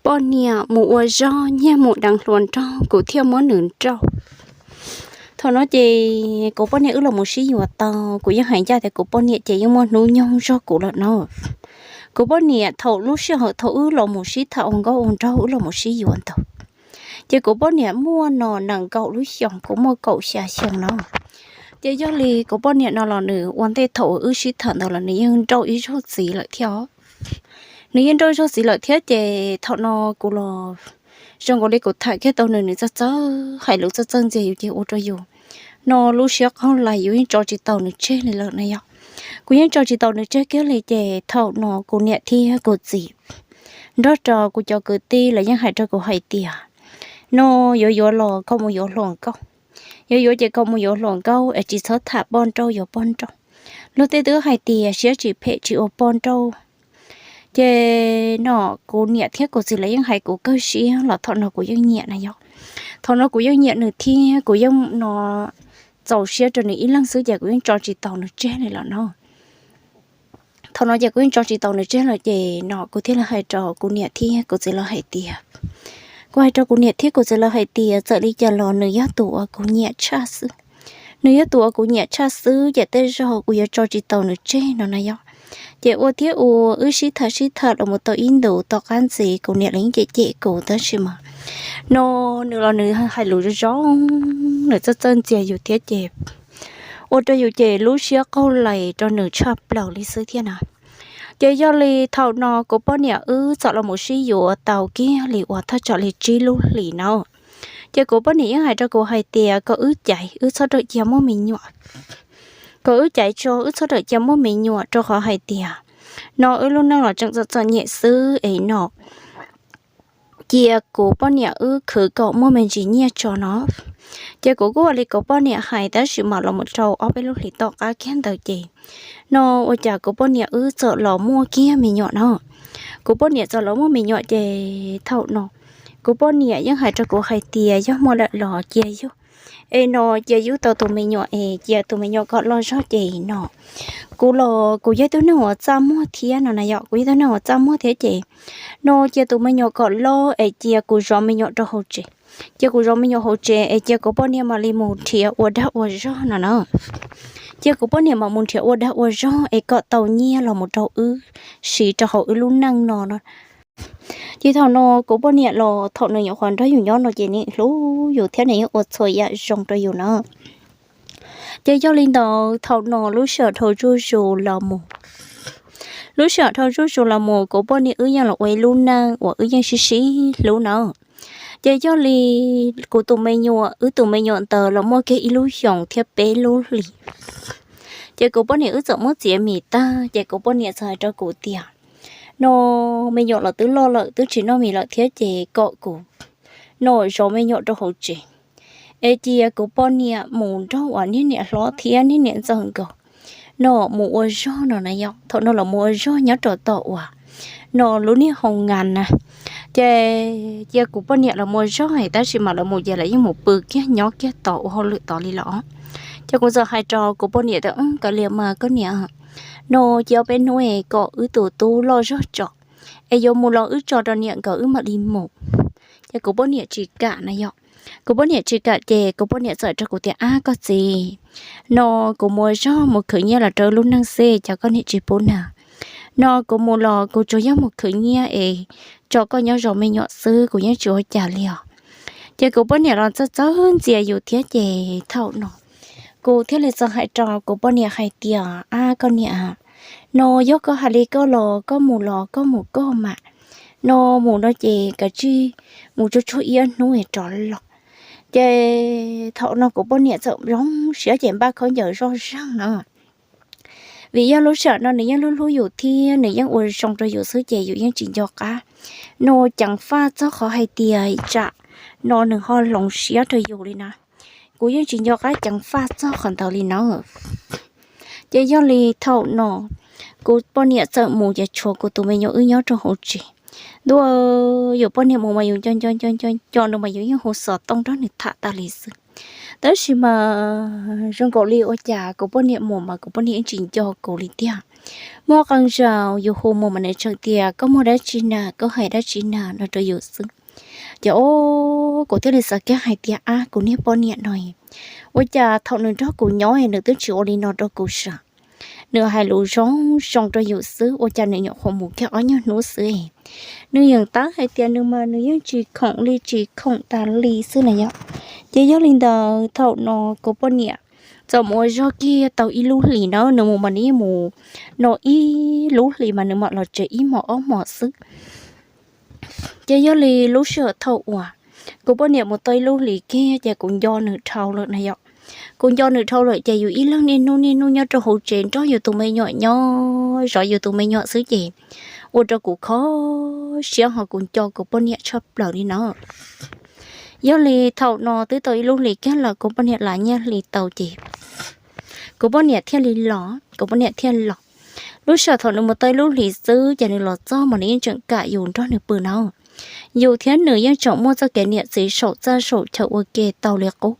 poj niam mus ua zog nyiag mus deev hluas nraug, kuv thiaj muab nws nrauj. Thaum no ces kuv poj niam wb los mus sib yuav tau, kuv yeej hais ncaj tias kuv poj niam ces yeej muaj hnub nyoog zog kuv lawm no. Kuv poj niam thaum lub sij hawm thaum wb los mus sib tham ua nkauj ua nraug wb los mus sib yuav ntawd, ces kuv poj niam muaj no nees nkaum lub xyoos, kuv muaj kaum xya xyoo no. Ces yog li kuv poj niam no los nws ua ntej thaum wb sib tham ntawd los nws yeej nrauj ib zaug txiv lawm thiab. Nws yeej nrauj ib zaug txiv lawm thiab ces thaum no kuv los zoo nkaus li kuv tham kiag tau nws, nws txawj txawj hais lus txawj txawj ntxias yus ces ua rau yus no lub siab qaug lais, yus yeej tso tsis tau nws tseg li lawm na yog. Kuv yeej tso tsis tau nws tseg kiag li ces thaum no kuv niam thiab kuv txiv nrog rau kuv cov kwv tij los yeej hais rau kuv hais tias no yuav yuav los koj mus yuav hluas nkauj, yuav yuav ces koj mus yuav hluas nkauj es tsis txhob tham poj nrauj yuav poj nrauj. Luag tej twb hais tias siab tsis phem tsis ua poj nrauj. Ces no kuv niam thiab kuv txiv los yeej hais kuv kawg siab los thaum no kuv yeej nyiam na yog. Thaum no kuv yeej nyiam nws thiab kuv yeej no txaus siab rau nws ib leeg xwb ces kuv yeej tso tsis tau nws tseg li lawm no. Thaum no ces kuv yeej tso tsis tau nws tseg lawm ces no kuv thiaj li hais rau kuv niam thiab kuv txiv lawv hais tias, kuv hais rau kuv niam thiab kuv txiv lawv hais tias txawm li cas los nws yog tus uas kuv nyiam tshaj xwb. Nws yog tus uas kuv nyiam tshaj xwb ces tej zaug kuv yuav tso tsis tau nws tseg no na yog. Ces ua thiab ua wb sib tham sib tham los mus tau ib ntus tom qab ntxiv kuv niam los yeej cem cem kuv tab sis mas no nws los nws hais lus zoo zoo, nws txawj txawj ntxias yus thiab ces ua rau yus ces lub siab qaug lais rau nws tshaj plaws li xwb thiab na. Ces yog li thaum no kuv poj niam wb txawm los mus sib yuav tau kiag li uas thaj tsam li tsib lub hlis no, ces kuv poj niam yeej hais rau kuv hais tias kom wb caiv wb txhob rawm cia muaj me nyuam, kom wb caiv tso wb txhob rawm cia muaj me nyuam rau qhov hais tias no wb lub neej los tseem txom txom nyem xwb es no cia kuv poj niam wb khwv kom muaj me ntsis nyiaj tso no. Ces kuv kuj ua li kuv poj niam hais tab sis mas los mus rau ob peb lub hlis tom qab kiag ntawd ces no ua cas kuv poj niam wb txawm los muaj kiag me nyuam no. Kuv poj niam txawm los muaj me nyuam ces thaum no kuv poj niam yeej hais rau kuv hais tias yog muaj lawm los cia yug es no cia yug tau tus me nyuam es cia tus me nyuam kom loj zog ces no kuv los kuv yog ib tug neeg uas txaj muag thiab no na yom, kuv yog ib tug neeg uas txaj muag thiab ces no cia tus me nyuam kom loj es cia kuv zov me nyuam rau hauv tsev. Cia kuv zov me nyuam hauv tsev es cia kuv poj niam mam li mus nrhiav ua dag ua zog no na. Cia kuv poj niam mam mus nrhiav ua dag ua zog es kom tau nyiaj los mus rau wb siv rau hauv wb lub neej no no. Ces thaum no kuv poj niam los thaum nws nyuam qhuav nrog yus nyob no ces nws hlub yus thiab nws yeej ua txhua yam zoo rau yus na. Ces yog li ntawd thaum no lub sij hawm dhau zuj zus los mus, lub sij hawm dhau zuj zus los mus kuv poj niam wb yeej los ua ib lub neej uas wb yeej sib sib hlub na. Ces yog li kuv tus me nyuam, wb tus me nyuam ntawd los muaj kiag ib lub xyoos thiab peb lub hlis, ces kuv poj niam wb txawm muab txiav mis tag ces kuv poj niam txawm hais rau kuv tias no me nyuam los twb loj lawm twb tsis noj mis lawm thiab ces kom kuv no zov me nyuam rau hauv tsev es cia kuv poj niam mus nrog uas niag niam hlob thiab niag niam ntxawm nkawd no mus ua zog no na yom. Thaum no los mus ua zog nyob rau tom uas no lub niag hoo ngas na, ces cia kuv poj niam los mus ua zog es tab sis mas lawv mus ces lawv yeej mus pw kiag nyob kiag tod ua hauj lwm tod li los. Ces kuv txawm hais rau kuv poj niam tias, kav liam mas koj niam, no cia ob peb hnub es kom wb tus tub loj zog tso es yuav mus los wb tso rau niam nkawd wb mam li mus. Ces kuv poj niam tsis kam na yom. Kuv poj niam tsis kam ces kuv poj niam txawm rau kuv tias, ab koj txiv, no kuv mus ua zog mus khwv nyiaj los rau lub neej xwb cas koj niam tsis pub na. No kuv mus los kuv tsuas yog mus khwv nyiaj es tso koj nyob zov me nyuam xwb, kuv yeej tsis ua cas li os. Ces kuv poj niam los txawj txawj ntxias yus thiab ces thaum no kuv thiaj li txawm hais rau kuv poj niam hais tias, ab koj niam, no yog koj hais li koj los koj mus los koj mus koj mas, no mus no ces kav tsij mus tsuag tsuag ib ob hnub es rov los. Ces thaum no kuv poj niam txawm zoo siab ces npaj khaub ncaws zoj zeeg na. Vim yog lub sij hawm no nws yeej hlub hlub yus thiab nws yeej ua zoo rau yus xwb ces yus yeej tsis nco qab no ceev faj txog qhov hais tias tsam no nws ho hloov siab rau yus li na. Kuv yeej tsis nco qab ceev faj txog qhov ntawd li na. Ces yog li thaum no kuv poj niam txawm mus ces tshuav kuv tus me nyuam wb nyob rau hauv tsev. Ntuj, yus poj niam mus mas yus nco nco nco nco nco nws mas yus yeej hu xov tooj nrog nws tham tas li xwb. Tab sis mas zoo nkaus li ua cas kuv poj niam mus mas kuv poj niam yeej tsis nco kuv li tiag. Muaj qee zaus yus hu mus mas nws tseem tias koj muaj dab tsi na, koj hais dab tsi na no rau yus xwb. Ces o, kuv thiaj li xav kiag hais tias ab, kuv niag poj niam no, ua cas thaum nws nrog kuv nyob nws twb tsis ua li no rau kuv sav. Nws hais lus zoo zoo rau yus xwb, ua cas nws nyuam qhuav mus kiag ob nyuag hnub xwb, nws yeej tab hais tias nws mas nws yeej tsis khoom li tsis khoom tas li xwb na yom. Ces yog li ntawd thaum no kuv poj niam txawm mus ua zog kiag tau ib lub hlis na, nws mus mas nws yeej mus no ib lub hlis mas nws mam los tsev ib hmos ob hmos xwb. Ces yog li lub sij hawm thaum uas kuv poj niam mus tau ib lub hlis kiag ces kuv nco nws dhau lawm na yom. Kuv nco nws dhau lawm ces yus ib leeg niaj hnub niaj hnub nyob rau hauv tsev nrog yus tus me nyuam nyob zov yus tus me nyuam xwb ces ua rau kuv kho siab ho kuv nco kuv poj niam tshaj plaws li no. Yog li thaum no twb tau ib lub hlis kiag lawm kuv poj niam lav nyiaj hli tau ces kuv poj niam thiaj li los, kuv poj niam thiaj los. Lub sij hawm thaum nws mus tau ib lub hlis xwb ces nws los txog mas nws yeej tseem kam yus nrog nws pw na. Yus thiab nws yeej tseem muaj txoj kev niam txiv saum txaj saum chaw ua ke tau li qub.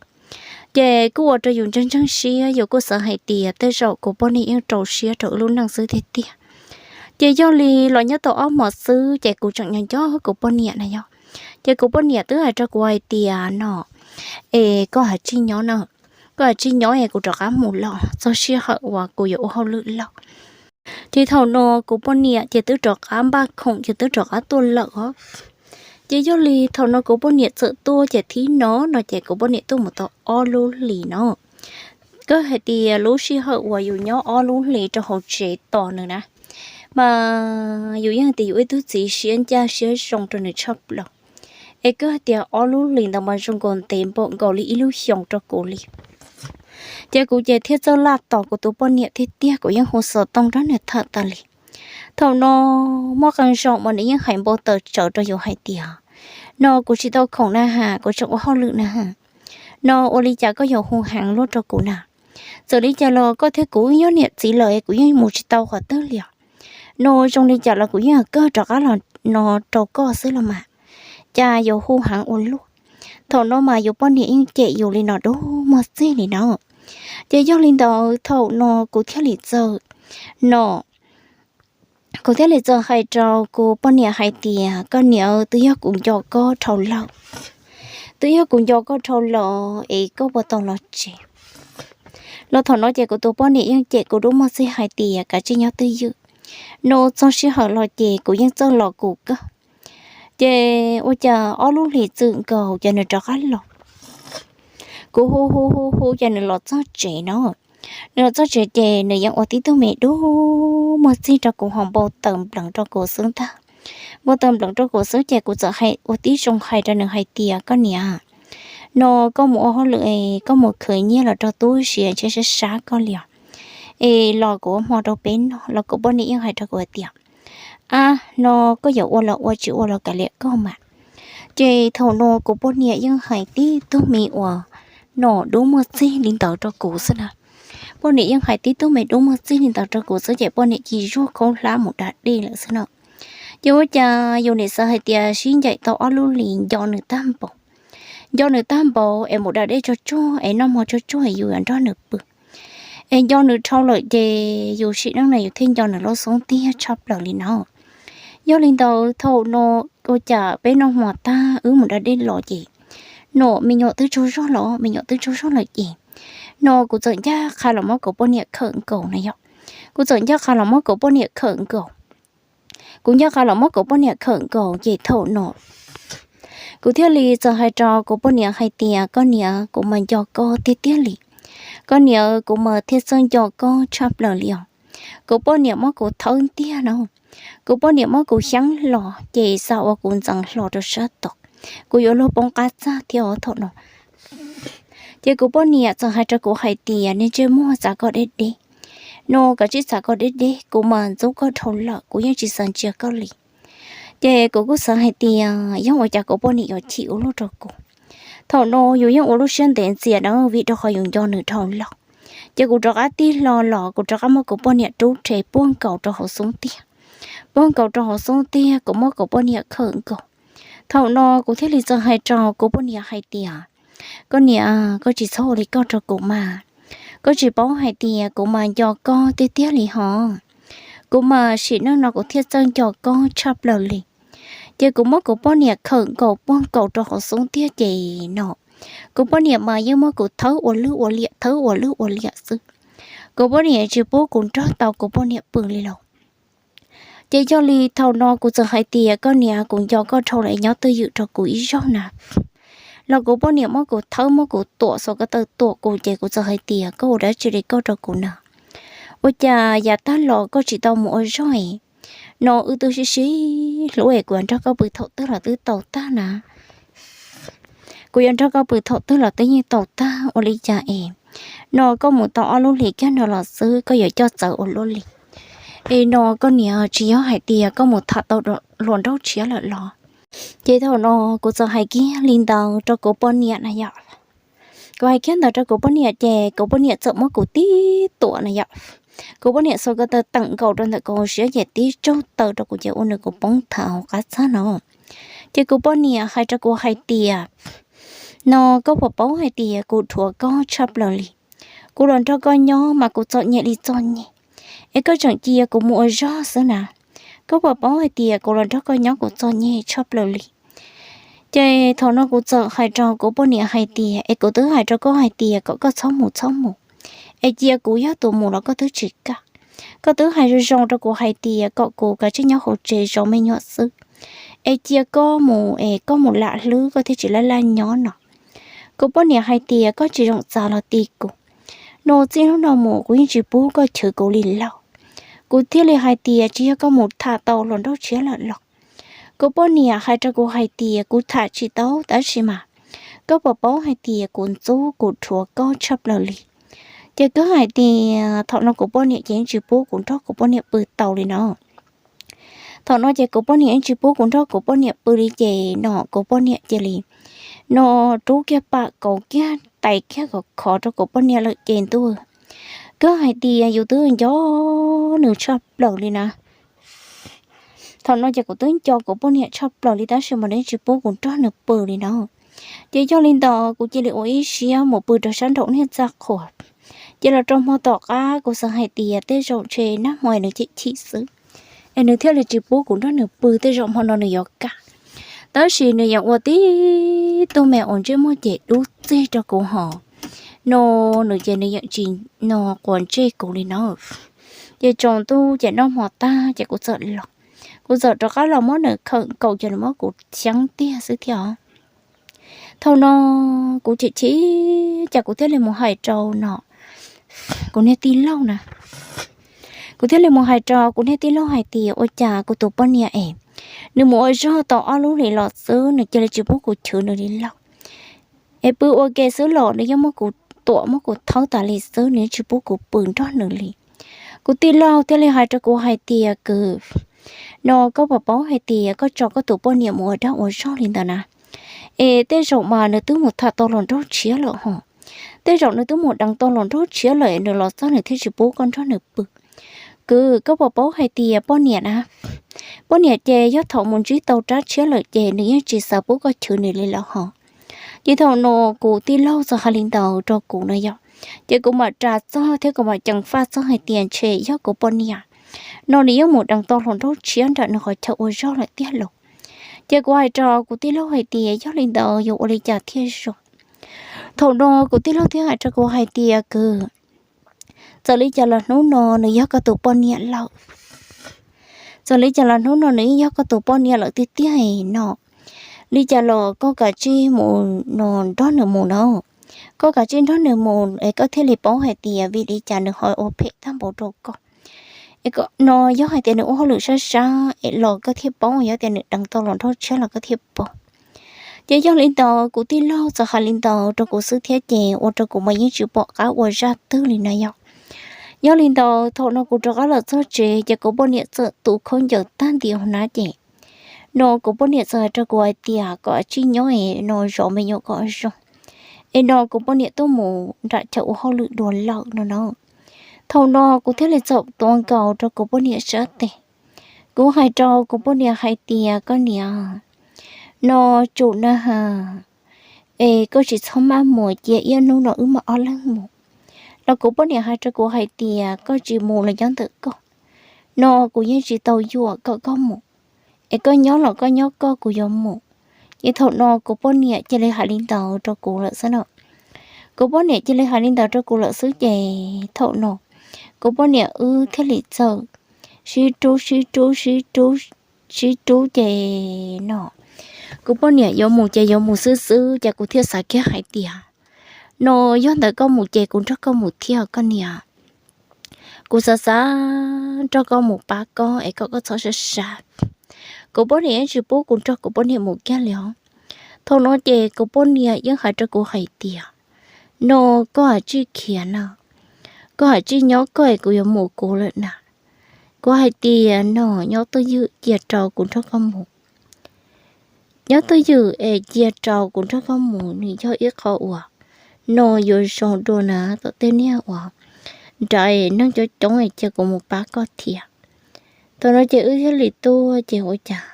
Ces kuj ua rau yus ntseeg ntseeg siab, yus kuj xav hais tias tej zaum kuv poj niam yeej rau siab rau wb lub neej xwb tiag tiag. Ces yog li los nyob tau ob hmos xwb ces kuv tseem nco nco kuv poj niam na yog. Ces kuv poj niam twb hais rau kuv hais tias no, es koj ha tsij nyob na, koj ha tsij nyob es kuv rov qab mus los txog sij hawm uas kuv yuav ua hauj lwm lauj. Ces thaum no kuv poj niam ces twb rov qab npaj khoom ces twb rov qab tuaj lawm os. Ces yog li thaum no kuv poj niam txawm tuaj ces thib no no ces kuv poj niam tuaj mus tau ob lub hlis no. Koj hais tias lub sij hawm uas yus nyob ob lub hlis rau hauv tsev tos nws na, mas yus yeej hais tias yus ib tug txiv siab ncaj siab zoo rau nws tshaj plaws. Es koj hais tias ob lub hlis ntawd mas zoo nkaus ntev npaum nkaus li ib lub xyoos rau kuv li. Ces kuv ces thiaj txawj laj tos kuv tus poj niam tiag tiag, kuv yeej hu xov tooj nrog nws tham tas li. Thaum no muaj qee zaus mas nws yeej hais npau taws tsawv rau yus hais tias, no kuv tsis tau khoom na has, kuv tseem ua hauj lwm na has, no ua li cas koj yuav hu heev luaj rau kuv na. Txawm li cas los koj thiab kuv wb nyob niam txiv lawm es kuv yeej mus tsis tau qhov twg li os. No zoo li cas los kuv yeej kawg rov qab los no rau koj xwb los mas, cas yuav hu heev ua luaj. Thaum no mas yus poj niam yeej cem yus li no dub muag txig li no. Ces yog li ntawd thaum no kuv thiaj li txawm no, kuv thiaj li txawm hais rau kuv poj niam hais tias, koj niam, twb yog kuv nco koj dhau lawm, twb yog kuv nco koj dhau lawm es koj puas tau los tsev? Los thaum no ces kuv tus poj niam yeej cem kuv dub muag txig hais tias kav tsij nyob twj ywm, no txog sij hawm los ces kuv yeej txawj los kuv kawg. Ces ua cas ob lub hlis txwm nkaus ces nws rov qab los. Kuv hu hu hu hu ces nws los txog tsev no. Nws los txog tsev ces nws yeej ua tib tug me dub muag txig rau kuv ho npau taws npleev rau kuv xwb ntag. Npau taws npleev rau kuv xwb ces kuv txawm ua tib zoo hais rau nws hais tias, koj niam, no koj mus ua hauj lwm es koj mus khwv nyiaj los rau tub si, ntshe sab sab koj li os. Es los kuv ua hmo rau peb noj. Los kuv poj niam yeej hais rau kuv hais tias, ab, no koj yuav ua los ua, tsis ua los kav liam koj mas. Ces thaum no kuv poj niam yeej hais tib tug me uas no dub muag txig li ntawd rau kuv xwb na. Poj niam yeej hais tib tug me dub muag txig li ntawd rau kuv xwb ces poj niam cia zuag khaub hlab mus da dej lawm xwb no. Ces ua cas yus nim xav hais tias sib ncaim tau ob lub hlis nco nws tag npaum, nco nws tag npaum es mus da dej tsuag tsuag es noj hmo tsuag tsuag es yus yuav nrog nws pw. Es nco nws dhau lawm ces yus sim neej no yus thiaj nco nws lub xub ntiag tshaj plaws li no. Yog li ntawd thaum no ua cas peb noj hmo tag wb mus da dej los ces, no me nyuam twb tsaug zog los, me nyuam twb tsaug zog lawm ces, no kuv txawm ncaj qha los muab kuv poj niam khawm nkaus na yom. Kuv txawm ncaj qha los muab kuv poj niam khawm nkaus. Kuv ncaj qha los muab kuv poj niam khawm nkaus ces thaum no kuv thiaj li txawm hais rau kuv poj niam hais tias, koj niam, kuv mas nco koj tiag tiag li. Koj niam, kuv mas thiaj txawj nco koj tshaj plaws li os. Kuv poj niam muab kuv thawb ntiag no, kuv poj niam muab kuv xyeeb hlo ces xav ua kuv ntxeev hlo rau sab tod, kuv yuav luag poob qab txaj thiab os thaum no. Ces kuv poj niam txawm hais rau kuv hais tias, niag ntsej muag, txav koj deb deb, no kav tsij txav koj deb deb, kuv mas ntxub koj dhau lawm, kuv yeej tsis xav ntsia koj li. Ces kuv kuj xav hais tias yog ua cas kuv poj niam yuav chim ua luaj rau kuv. Thaum no yus yeej ua lub siab ntev ntxias na vim rau qhov yus nco nws dhau lawm. Ces kuv rov qab tig hlo los kuv rov qab muab kuv poj niam rub rhe puag nkaus rau hauv xub ntiag. Puag nkaus rau hauv xub ntiag kuv muab kuv poj niam khawm nkaus. Thaum no kuv thiaj li txawm hais rau kuv poj niam hais tias, koj niam, koj tsis txhob ua li koj rau kuv mas. Koj tsis paub hais tias kuv mas nco koj tiag tiag li hos. Kuv mas sim neej no kuv thiaj txawj nco koj tshaj plaws li. Ces kuv muab kuv poj niam khawm nkaus puag nkaus rau hauv xub ntiag ces no, kuv poj niam mas yeej muab kuv thawb ua lwj ua liam, thawb ua lwj ua liam xwb. Kuv poj niam tsis pub kuv nrog tau kuv poj niam pw li los. Ces yog li thaum no kuv txawm hais tias, koj niam, kuv nco koj dhau lawm, nyob twj ywm rau kuv ib zaug na. Los kuv poj niam muab kuv thawb, muab kuv tuam, xuas ko taw tuam kuv, ces kuv txawm hais tias, koj ua dab tsi li koj rau kuv na? Ua cas yav tag los koj tsis tau mus ua zog es? No wb twb sib sib hlub es kuv yuav nrog koj pw thaum twg los twb tau tag na. Kuv yuav nrog koj pw thaum twg los twb yeej tau tag, ua li cas es no koj mus tau ob lub hlis kiag no los xwb koj yuav coj txawv ua luaj li? Es no koj niam, tsis yog hais tias koj mus tham tau hluas nraug tshiab lawm los? Ces thaum no kuv txawm hais kiag li ntawd rau kuv poj niam na yom. Kuv hais kiag ntawd rau kuv poj niam ces kuv poj niam txawm muab kuv tib tuam na yom. Kuv poj niam xuas ko taw teem nkaus rau ntawm kuv siab ces tib tsaug taw rau kuv ces ua nws kuv poob thav hauv qab txag no. Ces kuv poj niam hais rau kuv hais tias, no koj puas paub hais tias kuv dhuav koj tshaj plaws li? Kuv los nrog koj nyob mas kuv txom nyem li txom nyem, es koj tseem cia kuv mus ua zog xwb na. Koj puas paub hais tias kuv los nrog koj nyob kuv txom nyem tshaj plaws li? Ces thaum no kuv txawm hais rau kuv poj niam hais tias, es kuv twb hais rau koj hais tias kom koj txhob mus txhob mus, es cia kuv yog tus mus los koj twb tsis kam. Koj twb hais zoo zoo rau kuv hais tias kom kuv kav tsij nyob hauv tsev zov me nyuam xwb, es cia koj mus es koj mus lam hlwb koj thiaj tsis laj laj nyob no. Kuv poj niam hais tias koj tsis zoo txav los ti kuv. No txij hnub no mus kuv yeej tsis pub koj chwv kuv li lauj. Kuv thiaj li hais tias tsis yog koj mus tham tau hluas nraug tshiab lawm los? Kuv poj niam hais rau kuv hais tias kuv tham tsis tau tab sis mas koj puas paub hais tias kuv ntxub kuv dhuav koj tshaj plaws li? Ces kuv hais tias thaum no kuv poj niam ces yeej tsis pub kuv nrog kuv poj niam pw tau li no. Thaum no ces kuv poj niam yeej tsis pub kuv nrog kuv poj niam pw li ces no kuv poj niam cia li no rub kiag pam kauv kiag tais kiag khov khov rau kuv poj niam lawm ces ntuj, kuv hais tias yus twb nco nws tshaj plaws li na. Thaum no ces kuv twb nco kuv poj niam tshaj plaws li tab sis mas nws yeej tsis pub kuv nrog nws pw li no. Ces yog li ntawd kuv cia li ua ib siab mus pw rau sab nraum niag txaj qhua. Ces los rau hmo tom qab kuv xav hais tias tej zaum ntshe nag hmo nws chim chim xwb, es nws thiaj li tsis pub kuv nrog nws pw, tej zaum hmo no nws yuav kam. Tab sis nws yeej ua tib tug me uas ntsej muag ces dub txig rau kuv hos, no nws ces nws yeej tsis no quav ntsej kuv li no. Ces tsaus ntuj ces noj hmo tag ces kuv txawm los, kuv txawm rov qab los muab nws khawm nkaus ces nws muab kuv txhiab tiag xwb thiab os. Thaum no kuv chim chim ces kuv thiaj li mus hais rau no kuv niag tij laug na. Kuv thiaj li mus hais rau kuv niag tij laug hais tias ua cas kuv tus poj niam es nws mus ua zog tau ob lub hlis los xwb nws cia li tsis pub kuv chwv nws li lauj. Es pw ua ke xwb los nws yeej muab kuv tuam muab kuv thawb tas li xwb, nws yeej tsis pub kuv pw nrog nws li. Kuv tij laug thiaj li hais rau kuv hais tias kwv, no koj puas paub hais tias koj tso koj tus poj niam mus ua dag ua zog li ntawd na, es tej zaum mas nws twb mus tham tau hluas nraug tshiab lawm hos. Tej zaum nws twb mus deev tau hluas nraug tshiab lawm nws los txog nws thiaj tsis pub koj nrog nws pw. Kwv, koj puas paub hais tias poj niam na, poj niam ces yog thaum mus ntsib tau rab tshiab lawm ces nws yeej tsis xav pub koj chwv nws li lawm hos. Ces thaum no kuv tij laug txawm hais li ntawd rau kuv no yog, ces kuv mam ras txog thiab kuv mam ceev faj txog hais tias ntshe yog kuv poj niam no nws yeej mus deev tau hluas nraug tshiab nram nws qhov chaw ua zog lawm tiag los. Ces kuv hais rau kuv tij laug hais tias yog li ntawd yuav ua li cas thiaj zoo? Thaum no kuv tij laug thiaj hais rau kuv hais tias kwv, txawm li cas los hnub no nws yog koj tus poj niam lawm. Txawm li cas los hnub no nws yeej yog koj tus poj niam lawm tiag tiag no. Li cas los koj kav tsij mus no nrog nws mus no. Koj kav tsij nrog nws mus es koj thiaj li paub hais tias vim li cas nws ho ua phem tag npaum rau koj. Es no yog hais tias nws ua hauj lwm sab sab es los koj thiaj paub, yog tias nws deev tau hluas nraug tshiab los koj thiaj paub. Ces yog li ntawd kuv tij laug txawm hais li ntawd rau kuv xwb thiab ces ua rau kuv mas yeej tsis pom qab ua zaj twg li na yog. Yog li ntawd thaum no kuv rov qab los txog tsev ces kuv poj niam txawm tu khaub ncaws tag nti hauv hnab ces no kuv poj niam txawm hais rau kuv hais tias kom tsij nyob es no zov me nyuam kom zoo. Es no kuv poj niam tuaj mus nram chaw ua hauj lwm dua lawm no no. Thaum no kuv thiaj li txawm tuav nkaus rau kuv poj niam sab tes. Kuv hais rau kuv poj niam hais tias koj niam, no tsum na has, es koj tsis txhob maj mus, cia ib hnub no wb mam ob leeg mus. Los kuv poj niam hais rau kuv hais tias koj tsis mus los nyob ntawm koj. no kuv yeej tsis tau yuam kom koj mus, es koj nyob los koj nyob koj, kuv yuav mus. Ces thaum no kuv poj niam cia li hais li ntawd rau kuv lawm xwb no. Kuv poj niam cia li hais li ntawd rau kuv lawm xwb ces thaum no kuv poj niam wb thiaj li txawm sib rub sib rub sib rub sib rub ces no kuv poj niam yuav mus ces yuav mus xwb xwb ces kuv thiaj xav kiag hais tias, no yog ntawd koj mus ces kuv nrog koj mus thiab koj niam. Kuv xav xav nrog koj mus pab koj es kom koj txhob sab sab. Kuv poj niam yeej tsis pub kuv nrog kuv poj niam mus kiag li os. Thaum no ces kuv poj niam yeej hais rau kuv hais tias, no koj hais tsij khiav no, koj hais tsij nyob koj es kuv yuav mus kuv lawm na. Kuv hais tias no nyob twj ywm cia rau kuv nrog koj mus. Nyob twj ywm es cia rau kuv nrog koj mus, nws yog ib qho uas no yuav zoo dua na tom tej niag uas nrad neeg coob coob es cia kuv mus pab koj thiab. Thaum no ces wb thiaj li tuaj ces ua cas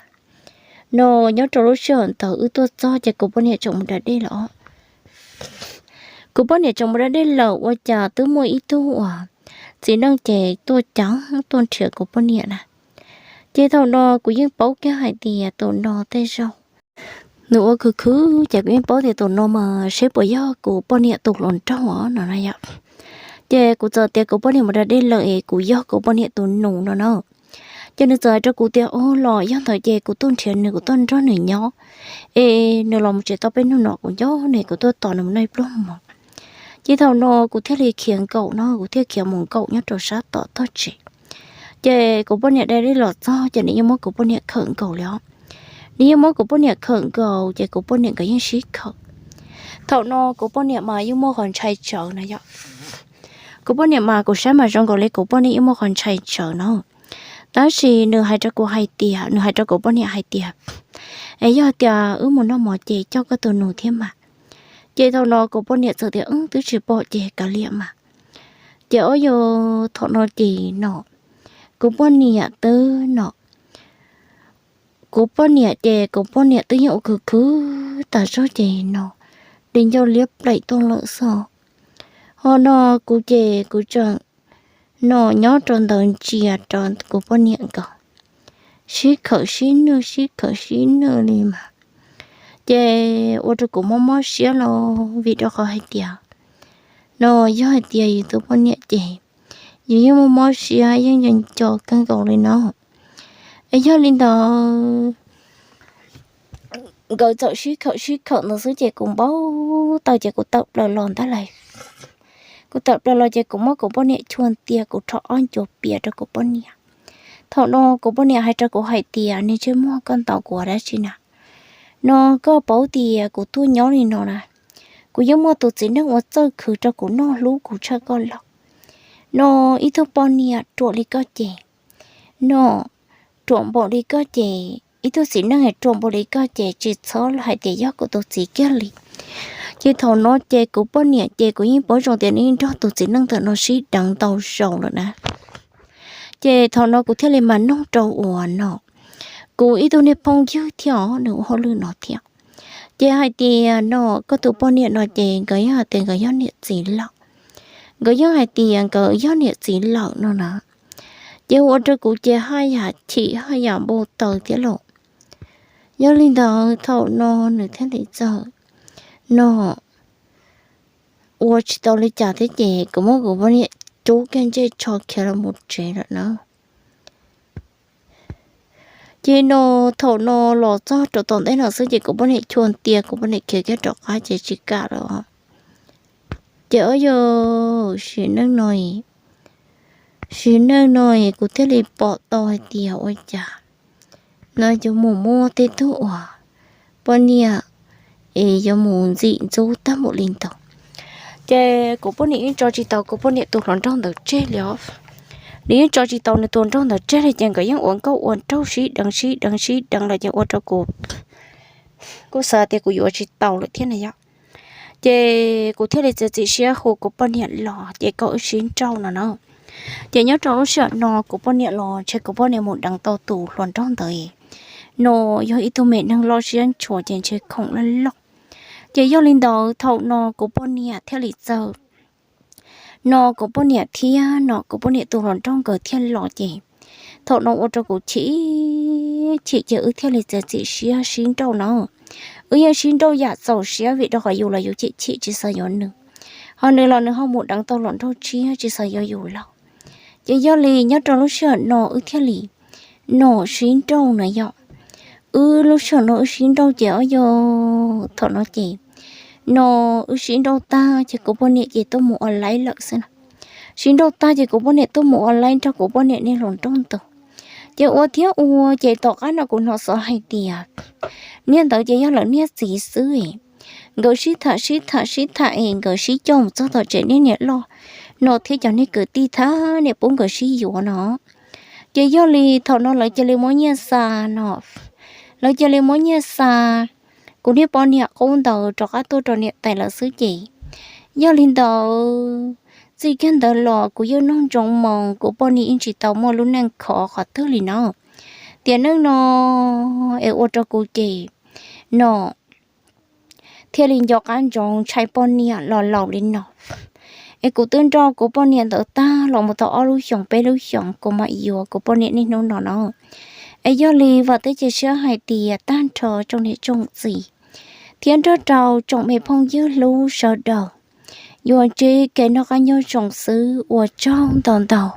no nyob rau lub sij hawm ntawd wb tuaj txog ces kuv poj niam tseem mus da dej lawm. Kuv poj niam tseem mus da dej lawm ua cas twb muaj ib tug uas txiv neej ces tuaj cav tuaj nrhiav kuv poj niam na. Ces thaum no kuv yeej paub kiag hais tias tus no tej zaum nws ua khwv khwv ces kuv yeej paub tias tus no mas seb puas yog kuv poj niam tus hluas nraug no na yom. Ces kuv txawm tias kuv poj niam mus da dej lawm es kuv yog kuv poj niam tus nus no na. Ces nws txawm hais rau kuv tias, o los yog ntawd ces kuv tuaj nrhiav nws, kuv tuaj nrog nws nyob es nws los mus tsev tau peb hnub no kuv nco nws, kuv tuaj tos nws mus noj ib pluag mov. Ces thaum no kuv thiaj li khiav nkaum no, kuv thiaj khiav mus nkaum nyob rau sab tom tog tsev. Ces kuv poj niam da dej los txog ces nws yeej muab kuv poj niam khawm nkaus li os. Nws yeej muab kuv poj niam khawm nkaus ces kuv poj niam nkawd yeej sib khawm. Thaum no kuv poj niam mas yeej muaj qhov ntshai tsawv no yom. Kuv poj niam mas kuv saib mas zoo nkaus li kuv poj niam yeej muaj qhov ntshai tsawv no. Tab sis nws hais rau kuv hais tias, nws hais rau kuv poj niam hais tias, es yog tias wb mus noj mov ces coj koj tus nus thiab mas. Ces thaum no kuv poj niam txawm tias, wb twb tsis pom ces kav liam mas. Ces ua yog thaum no ces no kuv poj niam twb no, kuv poj niam ces kuv poj niam twb yeej ua khwv khwv tas zog ces no li ncauj liab plaim tuaj lawm xwb. Ho no kuv ces kuv tseem no nyob rau ntawd ntsia rau kuv poj niam nkawd sib khawm sib nwj sib khawm sib nwj li mas, ces ua rau kuv mob mob siab los vim rau qhov hais tias no yog hais tias yus tus poj niam ces yus yeej mob mob siab yeej nco nco kawg nkaus li no. Es yog li ntawd nkawd txawm sib khawm sib khawm ntawd xwb ces kuv npau taws ces kuv tawm plaws los ntag lauj. Kuv tawm plaws los ces kuv muab kuv poj niam chua ntiag, kuv rho ob ncua pias rau kuv poj niam. Thaum no kuv poj niam hais rau kuv hais tias, niag ntsej muag, koj ntaus kuv ua dab tsi na? No koj paub tias kuv tuaj nyob li no na, kuv yeej muaj tus txiv neej ua txawj khwv rau kuv noj hlub kuv tshaj koj lawm. No ib tug poj niam ruam li koj ces, no ruam npaum li koj ces, ib tug txiv neej ruam npaum li koj ces tsis txhob hais tias yog kuv tus txiv kiag li. Ces thaum no ces kuv poj niam ces kuv yeej paub zoo tias nws nrog tus txiv neej ntawm no sib deev ntau zaus lawm na. Ces thaum no kuv thiaj li mas noog rau uas no kuv ib tug niag phooj ywg thiab os, nws ua hauj lwm no thiab. Ces hais tias no koj tus poj niam no ces nkawd yeej hais tias nkawd yog niam txiv lawm. Nkawd yeej hais tias nkawd yog niam txiv lawm no na. Ces ua rau kuv ces haj yam chim haj yam npau taws thiab lauj. Yog li ntawd thaum no nws thiaj li txawm no ua tsis tau li cas thiab ces kuv muab kuv poj niam rub kiag ntsej tsho khiav los mus tsev lawm na. Ces no thaum no los txog rau tom ntej no xwb ces kuv poj niam chua ntiag, kuv poj niam khiav kiag rov qab ces tsis kam lawm. Ces ua yog sim neej no, sim neej no kuv thiaj li pom tau hais tias ua cas no yuav mus muaj tej tug uas poj niam es yuav mus ntxim ntxub tag npaum li ntawd. Ces kuv poj niam yeej tso tsis tau kuv poj niam tus hluas nraug ntawd tseg li os. Nws yeej tso tsis tau nws tus nraug ntawd tseg li ces nkawd yeej ua nkauj ua nraug sib deev sib deev sib deev los ces ua rau kuv kuj xav tias kuv yuav tsis tau lawm thiab na yom. Ces kuv thiaj li txiav txim siab hu kuv poj niam los ces kom wb sib nrauj no na. Ces nyob rau lub sij hawm no kuv poj niam los ntshe kuv poj niam mus deev tau tus hluas nraug ntawd no yog ib tug me neeg loj siab ntshua ces ntshe khoom loj loj. Ces yog li ntawd thaum no kuv poj niam thiaj li txawm no kuv poj niam thiab no kuv poj niam tus hluas nraug nkawd thiaj los ces Thaum no ua rau kuv chim chim ces wb thiaj li txiav txim siab sib nrauj no. Wb yeej sib nrauj yam txaus siab vim rau qhov yus los yus chim chim tsis xav yuav nws, ho nws los nws ho mus deev tau hluas nraug tshiab tsis xav yuav yus lawm. Ces yog li nyob rau lub sij hawm no wb thiaj li no sib nrauj no yom. Wb lub sij hawm no wb sib nrauj ces ob yog thaum no ces no wb sib nrauj tag ces kuv poj niam ces tuaj mus ua laib lawm xwb na. Sib nrauj tag ces kuv poj niam tuaj mus ua laib nrog kuv poj niam niag hluas nraug ntawd. Ces ua thiab ua ces tom qab no kuv hnov xov hais tias niag ntawd ces yog lawv niag txiv xwb. Nkawd sib tham sib tham sib tham es nkawd sib coj mus txog tom tsev niag niam loj no thiab cov niag kwv tij thiab niam pub nkawd sib yuav no. Ces yog li thaum no lawv cia li muab nyiaj xa no, lawv cia li muab nyiaj xa kuv niag poj niam qub ntawd rov qab tuaj rau niam tais lawv xwb ces. Yog li ntawd txij kiag ntawd los kuv yeej noj ntsoov moo kuv poj niam yeej tsis tau muaj lub neej khov qhov twg li no. Tiam neej no es ua rau kuv ces no thiaj li nco qab ntsoov ntshai poj niam los laus li no. Es kuv twb nrauj kuv poj niam ntawd tag los mus tau ob lub xyoos peb lub xyoos kuv mam yuav kuv poj niam niaj hnub no no. Es yog li vam thiab cia siab hais tias tag nrho tsoom niam tsoom txiv thiab nrog rau tsoom me phooj ywg hlub sawv daws yuav ntsib kev noj qab nyob zoo xwb, ua tsaug ntau ntau.